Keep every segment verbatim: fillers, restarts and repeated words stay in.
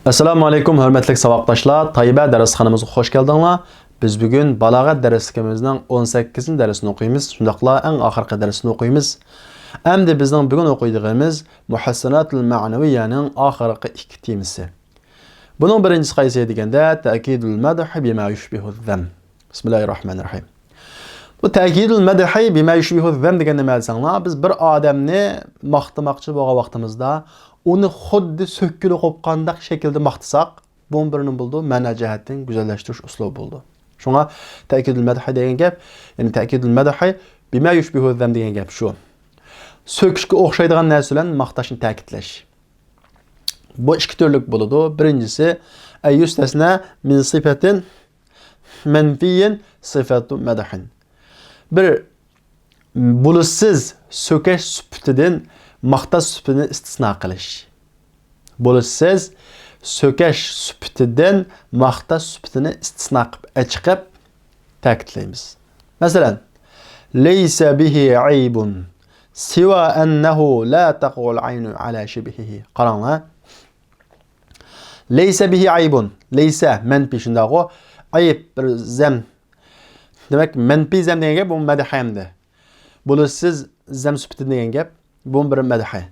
ئەسسالامۇ ئەلەيكۇم، ھۆرمەتلىك ساۋاقداشلار، تايبە دەرسخانىمىزغا خوش كەلدىڭلار. بىز بۈگۈن بالاغەت دەرسلىكىمىزنىڭ ئون سەككىزىنچى دەرسىنى ئوقۇيمىز، شۇنداقلا ئەڭ ئاخىرقى دەرسنى ئوقۇيمىز. ئەمدى بىزنىڭ بۈگۈن ئوقۇيدىغىنىمىز مۇھەسسەناتۇل مەنەۋىيەنىڭ ئاخىرقى ئىككى تېمىسى. بۇنىڭ بىرىنچىسى قايسى دېگەندە، تەكىدۇل مەدھى بىما يۇشبىھۇ زەم. بىسمىللاھىررەھمانىررەھىم. بۇ تەكىدۇل مەدھى بىما يۇشبىھۇ زەم دېگەن نېمە دېسەڭلار، بىز بىر ئادەمنى ماختىماقچى بولغان ۋاقتىمىزدا، ئۇنى خۇددى سۆككىلى قوپقاندەك شەكىلدە ماختىساق، بۇمۇ بىر نېمە بولىدۇ؟ مەنە جەھەتتىن گۈزەللەشتۈرۈش ئۇسۇلى بولىدۇ. شۇڭا تەكىدۇل مەدھى دېگەن گەپ، يەنى تەكىدۇل مەدھى بىما يۇشبىھۇ زەم دېگەن گەپ شۇ. سۆكۈشكە ئوخشايدىغان نەرسە بىلەن ماختاشنى تەكىتلەش. بۇ ئىككى تۈرلۈك بولىدۇ. بىرىنچىسى، ئەن يۇستەسنە مىن سىفەتىن مەنفىيىن سىفەتۇ مەدھىن. بىر، بولۇشسىز سۆكەش سۈپىتىدىن ماختاش سۈپىتىنى ئىستىسنا قىلىش. بولۇشسىز سۆكەش سۈپىتىدىن ماختاش سۈپىتىنى ئىستىسنا قىلىپ، ئەچىقىپ تەكىتلەيمىز. مەسىلەن، لەيسە بىھى ئەيبۇن سىۋا ئەننەھۇ لا تەقئۇل ئەينۇ ئەلا شىبھىھى. قاراڭلار. لەيسە بىھى ئەيبۇن. لەيسە، مەنپى شۇنداقغۇ. ئەيب، بىر زەم. دېمەك، مەنپى زەم دېگەن گەپ، بۇ مەدھى ئەمدى. بولۇشسىز زەم سۈپىتى دېگەن گەپ، بۇ بىر مەدھى.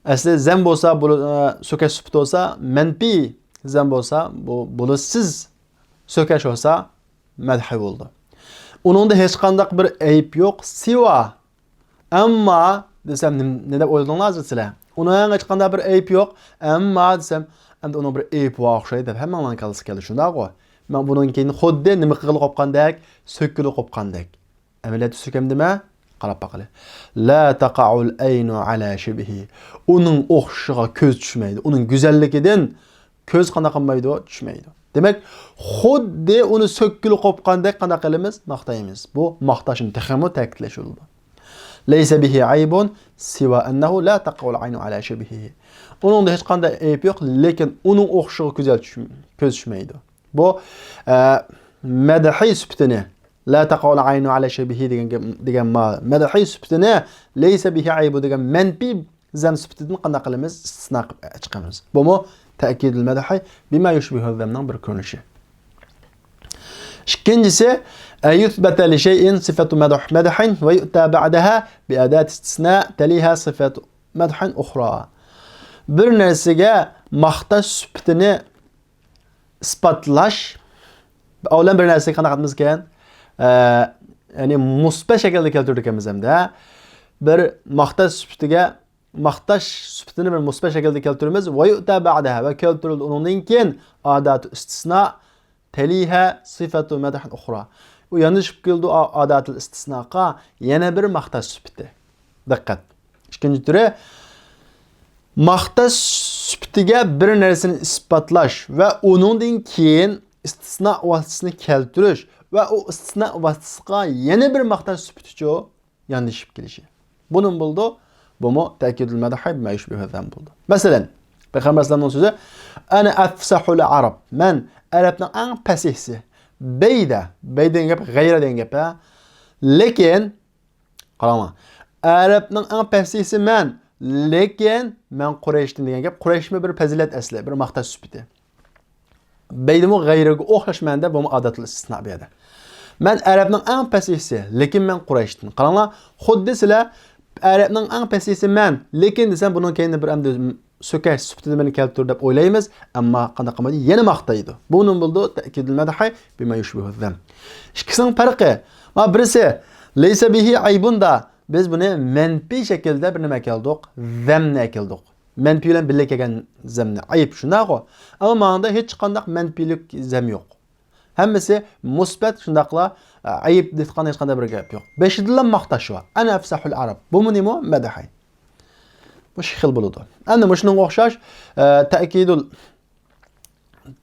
ئەسلى زەم بولسا، بولۇ-، ئە، سۆكەش سۈپىتى بولسا، مەنپى زەم بولسا، بۇ بولۇشسىز سۆكەش بولسا، مەدھى بولىدۇ. ئۇنىڭدا ھېچقانداق بىر ئەيب يوق، سىۋا. ئەمما دېسەم، نېم-، نېمە دەپ ئويلىدىڭلار ھازىر سىلەر؟ ئۇنىڭ ھېچقانداق بىر ئەيىبى يوق. ئەمما دېسەم، ئەمدى ئۇنىڭ بىر ئەيىبى بار ئوخشايدۇ دەپ ھەممىڭلارنىڭ كاللىسىغا كەلدى، شۇنداقغۇ؟ مەن بۇنىڭ كېيىن خۇددى نېمە قىلغىلى قوپقاندەك، سۆككىلى قوپقاندەك. ئەمەلىيەتتە سۆكەمدىمەن؟ قاراپ باقىلى. لا تەقئۇل ئەينۇ ئەلا شىبھىھى. ئۇنىڭ ئوخشىشىغا كۆز چۈشمەيدۇ. ئۇنىڭ گۈزەللىكىدىن كۆز قانداق قىلمايدۇ؟ چۈشمەيدۇ. دېمەك، خۇددى ئۇنى سۆككىلى قوپقاندەك قانداق قىلىمىز؟ ماختايمىز. بۇ ماختاشنى تېخىمۇ تەكىتلەش بولىدۇ. لەيسە بىھى ئەيبۇن سىۋا ئەننەھۇ لا تەقئۇل ئەينۇ ئەلا شىبھىھى. ئۇنىڭدا ھېچقانداق ئەيىب يوق، لېكىن ئۇنىڭ ئوخشىشىغا گۈزەل چۈش-، كۆز چۈشمەيدۇ. بۇ، ئە، مەدھى سۈپىتىنى، لا تەقئۇل ئەينۇ ئەلا شىبھىھى دېگەن گەپ، دېگەن ما-، مەدھى سۈپىتىنى لەيسە بىھى ئەيبۇ دېگەن مەنپى زەم سۈپىتىدىن قانداق قىلىمىز؟ ئىستىسنا قىلىپ چىقىمىز. بۇمۇ تەكىدۇل مەدھى بىما يۇشبىھۇ زەمنىڭ بىر كۆرۈنۈشى. ئىككىنچىسى، ئەن يۇسبەتە لىشەيئىن سىفەتۇ مەدھ-، مەدھىن ۋە يۇئتە بەئدەھا بىئەداتى ئىستىسنا تەلىھا سىفەتۇ مەدھىن ئۇخرا. بىر نەرسىگە ماختاش سۈپىتىنى ئىسپاتلاش. ئاۋۋالەن بىر نەرسىگە قانداق قىلىمىز ئىكەن؟ ئە، يەنى مۇسبەت شەكىلدە كەلتۈرىدىكەنمىز ھەمدە. بىر ماختاش سۈپىتىگە، ماختاش سۈپىتىنى بىر مۇسبەت شەكىلدە كەلتۈرىمىز. ۋە يۇئتە بەئدەھا، ۋە كەلتۈرۈلدى ئۇنىڭدىن كېيىن ئاداتۇ ئىستىسنا تەلىھا سىفەتۇ مەدھىن ئۇخرا. ئۇ ياندىشىپ كېلىدۇ ئا-، ئاداتۇل ئىستىسناغا يەنە بىر ماختاش سۈپىتى. دىققەت. ئىككىنچى تۈرى، ماختاش سۈپىتىگە بىر نەرسىنى ئىسپاتلاش ۋە ئۇنىڭدىن كېيىن ئىستىسنا ۋاسىتىسىنى كەلتۈرۈش ۋە ئۇ ئىستىسنا ۋاسىتىسىغا يەنە بىر ماختاش سۈپىتىچۇ ياندىشىپ كېلىشى. بۇنىمۇ بولىدۇ. بۇمۇ تەكىدۇل مەدھى بىما يۇشبىھۇ زەم بولىدۇ. مەسىلەن، پەيغەمبەر ئەلەيھىسسالامنىڭ سۆزى، «ئەنە ئەفسەھۇل ئەرەب.» مەن ئەرەبنىڭ ئەڭ پەسىھسى. بەيدە، بەيدە دېگەن گەپ غەيرە دېگەن گەپ، ھە. لېكىن، قاراڭلار، ئەرەبنىڭ ئەڭ پەسىھسى مەن، لېكىن مەن قۇرەيشتىن دېگەن گەپ، قۇرەيشمۇ بىر پەزىلەت ئەسلى، بىر ماختاش سۈپىتى. بەيدىمۇ غەيرىگە ئوخشاش مەنىدە، بۇمۇ ئاداتۇل ئىستىسنا بۇ يەردە. مەن ئەرەبنىڭ ئەڭ پەسىھسى، لېكىن مەن قۇرەيشتىن. قاراڭلار، خۇددى سىلەر ئەرەبنىڭ ئەڭ پەسىھسى مەن، لېكىن دېسەم، بۇنىڭ كەينىدە بىر ئەمدى سۆكەش سۈپىتىدە مېنى كەلتۈر دەپ ئويلايمىز، ئەمما قانداق قىلمايدۇ؟ يەنە ماختايدۇ. بۇنىڭ بولىدۇ تەكىدۇل مەدھى بىما يۇشبىھۇ زەم. ئىككىسىنىڭ پەرقى، ما بىرسى لەيسە بىھى ئەيبۇندا، بىز بۇنى مەنپىي شەكىلدە بىر نېمە ئەكەلدۇق؟ زەمنى ئەكەلدۇق. مەنپىي بىلەن بىللە كەلگەن زەمنى، ئەيب، شۇنداقغۇ؟ ئەمما ماڭىدا ھېچقانداق مەنپىيلىك زەم يوق. ھەممىسى مۇسبەت، شۇنداقلا، ئە، ئەيب دەيدىغان ھېچقانداق بىر گەپ يوق. بېشىدىلا ماختاش بار. «ئەنە ئەفسەھۇل ئەرەب.» بۇمۇ نېمە؟ مەدھى. بۇ ئىككى خىل بولىدۇ. ئەمدى مۇشۇنىڭغا ئوخشاش، ئە، تەكىدۇل،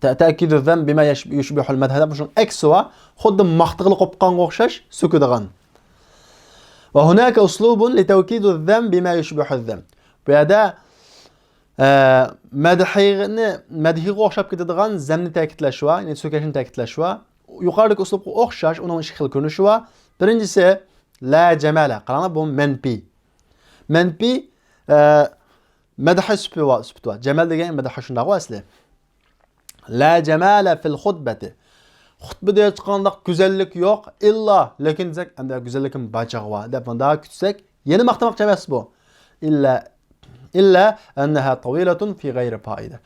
تە-، تەكىدۇ زەم بىما يەش-، يۇشبىھۇل مەدھە دەپ مۇشۇنىڭ ئەكسى بار. خۇددى ماختىغىلى قوپقانغا ئوخشاش سۆكىدىغان. ۋە ھۇناكە ئۇسلۇبۇن لىتەۋكىدۇ زەم بىما يۇشبىھۇ زەم. بۇ يەردە، ئە، مەدھىنى، مەدھىگە ئوخشاپ كېتىدىغان زەمنى تەكىتلەش بار، يەنى سۆكەشنى تەكىتلەش بار. يۇقىرىدىكى ئۇسلۇبقا ئوخشاش، ئۇنىڭ ئىككى خىل كۆرۈنۈشى بار. بىرىنچىسى، لا جامالە. قاراڭلار، بۇ مەنپىي. مەنپىي، ئە، مەدھى سۈپىتى بار، سۈپىتى بار. جەمال دېگەن مەدھى شۇنداقغۇ ئەسلى. لا جمال في الخطبة. خۇتبىدە ھېچقانداق گۈزەللىك يوق. ئىللا، لېكىن دېسەك، ئەمدى گۈزەللىكىم بار چاغى بار دەپ مۇنداق كۈتسەك، يەنە ماختىماقچى ئەمەس بۇ. إلا، إلا أنها طويلة في غير فائدة.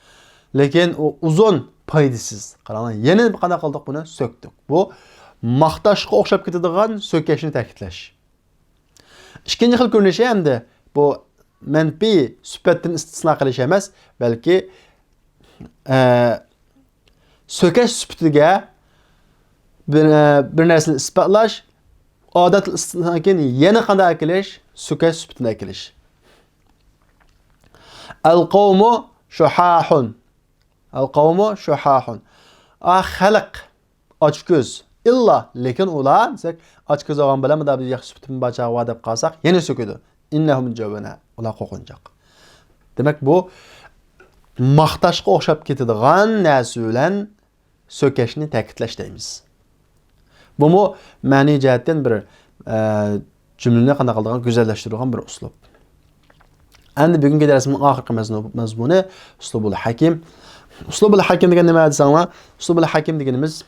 لېكىن ئۇ ئۇزۇن، پايدىسىز. قاراڭلار، يەنە قانداق قىلدۇق بۇنى؟ سۆكتۇق. بۇ ماختاشقا ئوخشاپ كېتىدىغان سۆكەشنى تەكىتلەش. ئىككىنچى خىل كۆرۈنۈشى ئەمدى بۇ مەنپىي سۈپەتتىن ئىستىسنا قىلىش ئەمەس، بەلكى، ئە، سۆكەش سۈپىتىگە بىر، بىر نەرسىنى ئىسپاتلاش، ئادەتتىن ئىستىسنادىن كېيىن يەنە قانداق ئەكېلىش؟ سۆكەش سۈپىتىنى ئەكېلىش. القوم شحاح. القوم شحاح. ئا، خەلق ئاچكۆز. ئىللا، لېكىن ئۇلار، دېسەك، ئاچكۆز بولغان بىلەن مۇنداق بىر ياخشى سۈپىتىم بار چاغى بار دەپ قالساق، يەنە سۆكىدۇ. إنهم جبناء. ئۇلار قورقۇنچاق. دېمەك، بۇ ماختاشقا ئوخشاپ كېتىدىغان نەرسە بىلەن سۆكەشنى تەكىتلەش دەيمىز. بۇمۇ مەنىي جەھەتتىن بىر، ئە، جۈملىنى قانداق قىلىدىغان، گۈزەللەشتۈرىدىغان بىر ئۇسلۇب. ئەمدى بۈگۈنكى دەرسىمنىڭ ئاخىرقى مەزمۇ-، مەزمۇنى ئۇسلۇبۇل ھەكىم. ئۇسلۇبۇل ھەكىم دېگەن نېمە دېسەڭلار، ئۇسلۇبۇل ھەكىم دېگىنىمىز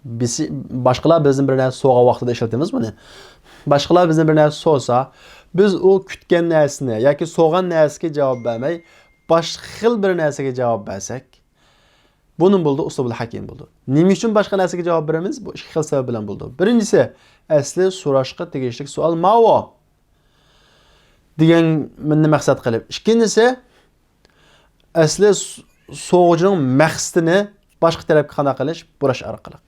بىسى-، باشقىلار بىزدىن بىر نەرسە سورىغان ۋاقتىدا ئىشلىتىمىز بۇنى. باشقىلار بىزدىن بىر نەرسە سورىسا، بىز ئۇ كۈتكەن نەرسىنى ياكى سورىغان نەرسىگە جاۋاب بەرمەي، باشقا خىل بىر نەرسىگە جاۋاب بەرسەك، بۇنى بولىدۇ، ئۇسلۇبۇل ھەكىم بولىدۇ. نېمە ئۈچۈن باشقا نەرسىگە جاۋاب بېرىمىز؟ بۇ ئىككى خىل سەۋەب بىلەن بولىدۇ. بىرىنچىسى، ئەسلى سوراشقا تېگىشلىك سوئال ماۋۇ دېگەننى مەقسەت قىلىپ. ئىككىنچىسى، ئەسلى س-، سورىغۇچىنىڭ مەقسىتىنى باشقا تەرەپكە قانداق قىلىش؟ بۇراش ئارقىلىق.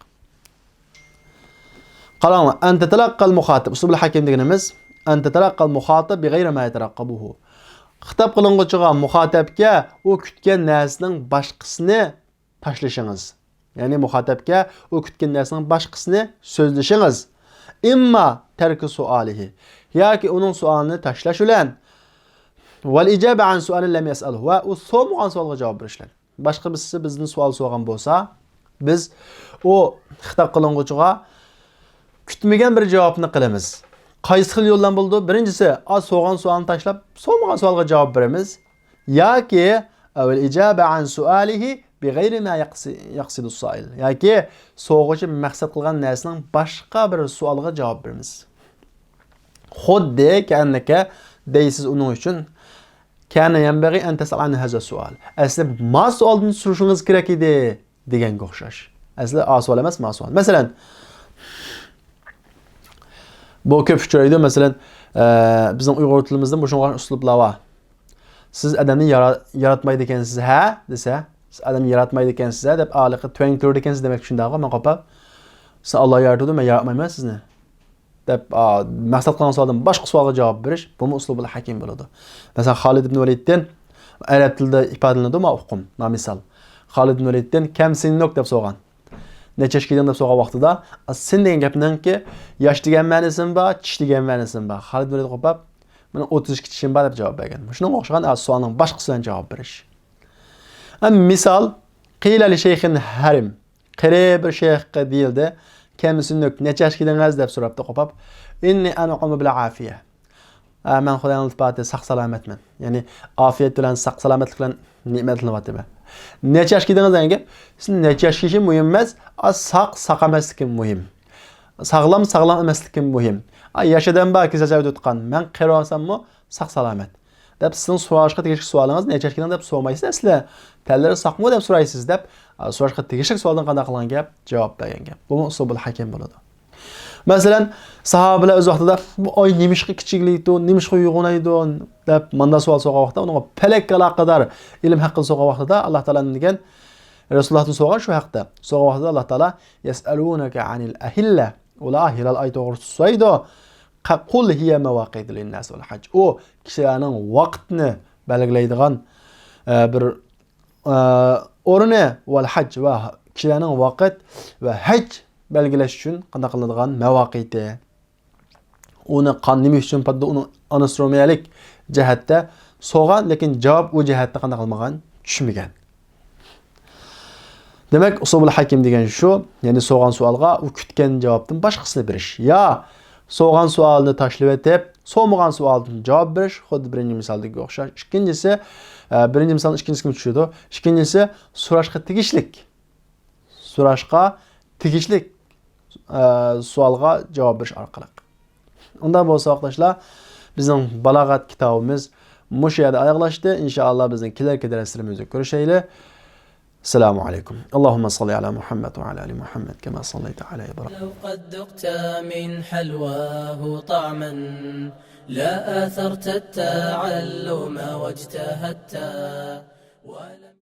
قاراڭلار، أن تتلقى المخاطب. ئۇسلۇبۇل ھەكىم دېگىنىمىز، أن تتلقى المخاطب بغير ما يترقبه. خىتاب قىلىنغۇچىغا، مۇخاتەپكە ئۇ كۈتكەن نەرسىنىڭ باشقىسىنى تاشلىشىڭىز. يەنى مۇخاتەپكە ئۇ كۈتكەن نەرسىنىڭ باشقىسىنى سۆزلىشىڭىز. إما ترك سؤاله. ياكى ئۇنىڭ سوئالىنى تاشلاش بىلەن. والإجابة عن سؤال لم يسأله. ۋە ئۇ سورىمىغان سوئالغا جاۋاب بېرىش بىلەن. باشقا بىرسى بىزدىن سوئال سورىغان بولسا، بىز ئۇ خىتاب قىلىنغۇچىغا كۈتمىگەن بىر جاۋابنى قىلىمىز. قايسى خىل يول بىلەن بولىدۇ؟ بىرىنچىسى، ئا، سورىغان سوئالنى تاشلاپ، سورىمىغان سوئالغا جاۋاب بېرىمىز. ياكى، أو الإجابة عن سؤاله بغير ما يقص-، يقصد السائل. ياكى سورىغۇچى مەقسەت قىلغان نەرسىنىڭ باشقا بىر سوئالىغا جاۋاب بېرىمىز. خۇددى كأنك دەيسىز ئۇنىڭ ئۈچۈن، كان ينبغي أن تسأل عن هذا السؤال. ئەسلى ما سوئالدىن سورىشىڭىز كېرەك ئىدى دېگەنگە ئوخشاش. ئەسلى ئا سوئال ئەمەس، ما سوئال. مەسىلەن، بۇ كۆپ ئۇچرايدۇ. مەسىلەن، ئە، بىزنىڭ ئۇيغۇر تىلىمىزدا مۇشۇنىڭغا ئۇسلۇبلار بار. سىز ئادەمنى يارا-، ياراتمايدىكەنسىز ھە دېسە، سىز ئادەمنى ياراتمايدىكەنسىز ھە دەپ، ھېلىقى تۆۋەن كۆرىدىكەنسىز دېمەكچى شۇنداقغۇ، مەن قوپاپ. سىز ئاللا يارىتىدۇ، مەن ياراتمايمەن سىزنى دەپ، ئا، مەقسەت قىلغان سوئالدىن باشقا سوئالغا جاۋاب بېرىش، بۇمۇ ئۇسلۇبۇل ھەكىم بولىدۇ. مەسىلەن، خالىد ئىبن ۋەلىدتىن، ئەرەب تىلىدا ئىپادىلىنىدۇ ما ئۇقۇم، نامىسال. خالىد ئىبن ۋەلىدتىن، كەم سىننۇك دەپ سورىغان. نەچچە ياشقا كىردىڭ دەپ سورىغان ۋاقتىدا، سىن دېگەن گەپنىڭكى ياش دېگەن مەنىسىمۇ بار، چىش دېگەن مەنىسىمۇ بار. خالىد ئىبن ۋەلىد قوپاپ، مېنىڭ ئوتتۇز ئىككى چىشىم بار دەپ جاۋاب بەرگەن. مۇشۇنىڭغا ئوخشىغان سوئالنىڭ باشقىسى بىلەن جاۋاب بېرىش. ھەم مىسال، قىلە لىشەيخىن ھەرىم. قېرى بىر شەيخقە دېيىلدى، كەم سىننۇك، نەچچە ياشقا كىردىڭىز دەپ سوراپتۇ قوپاپ. ئىننى ئەنئۇمۇ بىل ئافىيە. ھە، مەن خۇداينىڭ ئىلتىپاتى ساق سالامەتمەن. يەنى ئافىيەت بىلەن، ساق سالامەتلىك بىلەن نېمەتلىنىۋاتىمەن. نەچچە ياشقا كىردىڭىز دېگەن گەپ، سىز نەچچە ياشقا كىرىشى مۇھىم ئەمەس، ئا، ساق، ساق ئەمەسلىكى مۇھىم. ساغلام، ساغلام ئەمەسلىكى مۇھىم. ئا، ياش ئادەم بار، كېسەل چاغدا يوتقان. مەن قېرى بولساممۇ ساق سالامەت دەپ سىزنىڭ سوراشقا تېگىشلىك سوئالىڭىز، نەچچە ياشقا كىردىڭ دەپ سورىمايسىز ئەسلى. تەنلىرى ساقمۇ دەپ سورايسىز دەپ، ئا، سوراشقا تېگىشلىك سوئالدىن قانداق قىلغان گەپ؟ جاۋاب بەرگەن گەپ. بۇمۇ ئۇسلۇبۇل ھەكىم بولىدۇ. مەسىلەن، ساھابىلەر ئۆز ۋاقتىدا، بۇ ئاي نېمىشقا كىچىكلەيدۇ، نېمىشقا يوغىنايدۇ دەپ ماندا سوئال سورىغان ۋاقىتتا، ئۇنىڭغا پەلەككە ئالاقىدار ئىلىم ھەققىدە سورىغان ۋاقتىدا، ئاللا تائالا دېگەن، رەسۇلۇللاھتىن سورىغان شۇ ھەقتە. سورىغان ۋاقتىدا ئاللا تائالا، يەسئەلۇنەكە ئەنىل ئەھىللە. ئۇلار ھىلال ئاي توغرىسىدا سورايدۇ. قە-، قۇل ھىيە مەۋاقىتۇ لىنناس ۋەل ھەج. ئۇ كىشىلەرنىڭ ۋاقىتنى بەلگىلەيدىغان، ئە، بىر، ئە، ئورنى، ۋەل ھەج، ۋە كىشىلەرنىڭ ۋاقىت ۋە ھەج بەلگىلەش ئۈچۈن قانداق قىلىنىدىغان مەۋاقىتى. ئۇنى قان-، نېمە ئۈچۈن پاتىدۇ؟ ئۇنىڭ ئاناتومىيەلىك جەھەتتە سورىغان، لېكىن جاۋاب ئۇ جەھەتتە قانداق قىلمىغان؟ چۈشمىگەن. دېمەك، ئۇسلۇبۇل ھەكىم دېگەن شۇ، يەنى سورىغان سوئالغا ئۇ كۈتكەن جاۋابتىن باشقىسىنى بېرىش. يا سورىغان سوئالنى تاشلىۋېتىپ، سورىمىغان سوئالدىن جاۋاب بېرىش خۇددى بىرىنچى مىسالدىكىگە ئوخشاش. ئىككىنچىسى، ئە، بىرىنچى مىسالنىڭ ئىككىنچىسىگە چۈشىدۇ. ئىككىنچىسى، سوراشقا تېگىشلىك. سوراشقا تېگىشلىك، ئە، سوئالغا جاۋاب بېرىش ئارقىلىق. ئۇنداق بولسا، ئاقلاشلار، بىزنىڭ بالاغەت كىتابىمىز مۇشۇ يەردە ئاياغلاشتى. ئىنشائاللا، بىزنىڭ كېلەركى دەرسلىرىمىزدە كۆرۈشەيلى. السلام عليكم. اللهم صل على محمد وعلى آل محمد كما صليت على إبراهيم. لو قد ذقت من حلواه طعما، لا آثرت التعلم واجتهدت، ولم